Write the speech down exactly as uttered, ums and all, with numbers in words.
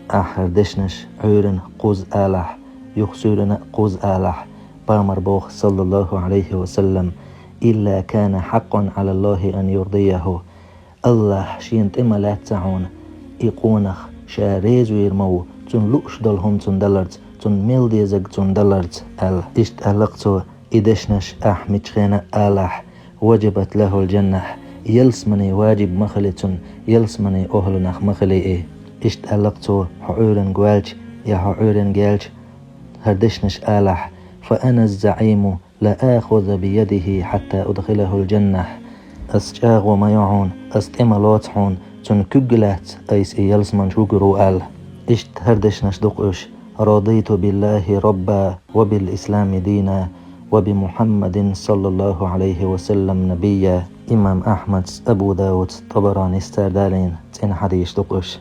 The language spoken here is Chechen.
Ахь хӀара дешнаш Ӏуьйранна кхузза алахь, юха суьйранна а кхузза алахь, пайхамара боху, саллаллаху Ӏалайхи ва саллам: «إلا كان حقا على الله أن يرضيه». АллахӀ шена тӀе ма лаьцна хьуна и къонах, ша реза вийр ма ву, цунна лууш долу хӀума цунна даларца, цунна мел дезарг цунна даларца, аьлла. Иштта аьлла-кх цо: «И дешнаш ахь миччахьа а алахь, وجبت له الجنة, ялсамани ваджиб ма хили цунна, ялсамани охӀланах ма хили и». Иштта аьлла-кх цо: «Хьо Ӏуьйранна ваьлча, я хьо Ӏуьйранна гаьлча, хӀара дешнаш алахь: فأنا الزعيم لآخذ بيده حتى أدخله الجنة. Ас чӀагӀо ма йо хьуна, ас тӀе ма лоцу хьуна, цунна куьг а лаьцна айса и ялсамани чу вуьгур ву», аьлла. Иштта хӀара дешнаш ду-кх уьш: «رضيت بالله ربا وبالإسلام دينا وبمحمد صلى الله عليه وسلم نبيا». Имам Ахьмада, Абу Дауд, ТӀабаранис цара далийна цӀена хьадисаш ду-кх уьш.